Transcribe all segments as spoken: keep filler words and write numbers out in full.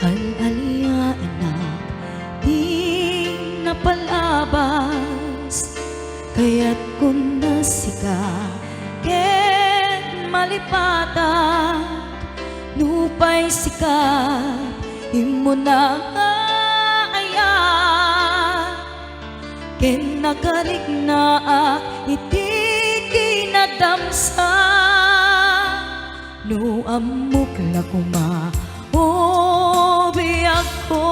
Al-alianak ti napalabas, kayatkon a sika ket malipatak, nupay sika immuna nga ayat, ken nakariknaak iti kinadamsa. No ammok la koma, o biagko,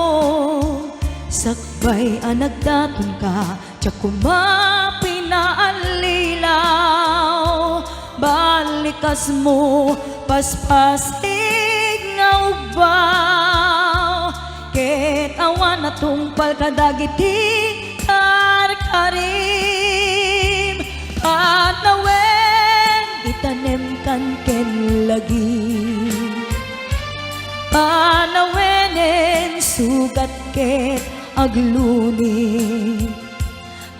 sakbay a nagdatonka, diak koma pinaallilaw. Balikasmo, paspasig nga ugbaw, ket awan a tungpal kadagiti karkarim. Panawen, itanemkan ken lagi. Panawenen, sugat ket agluni.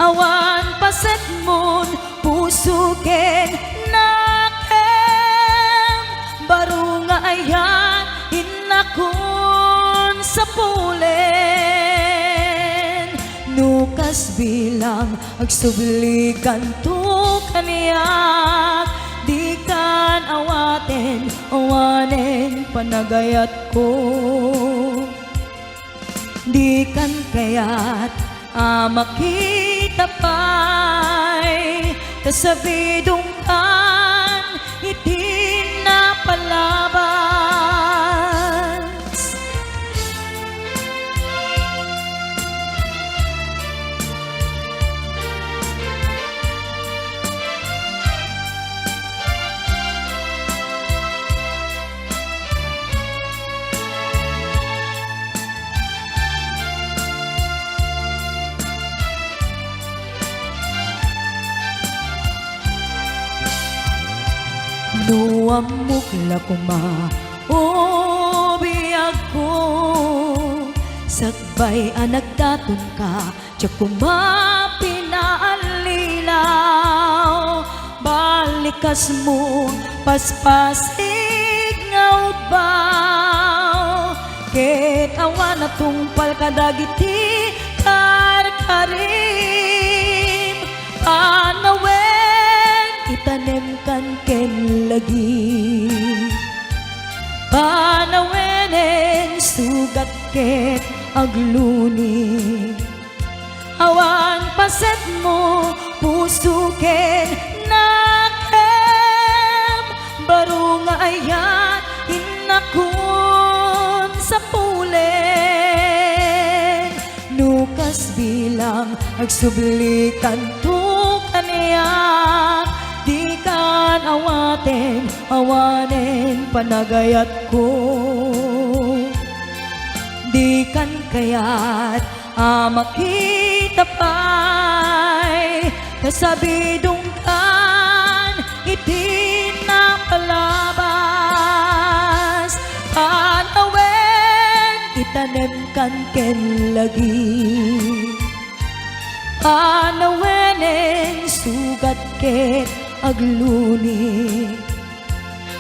Awan pasetmon, puso ken nakem. Baro nga ayan, innakon sapulen. No kas bilang, agsublikanto kaniak, dikan awaten, awanen panagayatko. Dikan kayat a makita pay, kasabidongkan iti napalabas. No ammok la koma, o biagko, sakbay a nagdatonka, diak koma pinaallilaw. Balikasmo, paspasig nga ugbaw, ket awan a tungpal kadagiti karkarim. Panawen, itanemkan ken lagi. Panawenen, sugat ket agluni. Awan pasetmo, puso ken nakem. Baro nga ayat, innakon sapulen. No kas bilang, agsublikanto kaniak, dikan awaten, awanen panagayatko. Dikan kayat a makita pay, kasabidongkan iti napalabas. Panawen, itanemkan ken lagi. Panawenen, sugat ket agluni.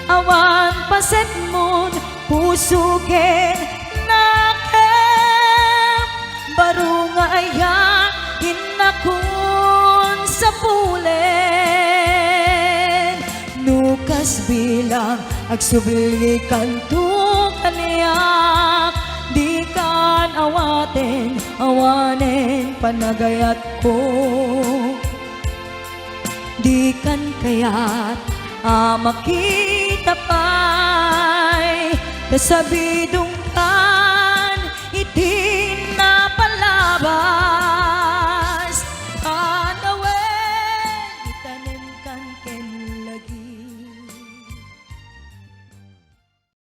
Awan pasetmon, puso ken nakem. Baro nga ayat, innakon sapulen. No kas bilang, agsublikanto kaniak, dikan awaten, awanen panagayatko. Dikan kayat a makita pay, kasabidong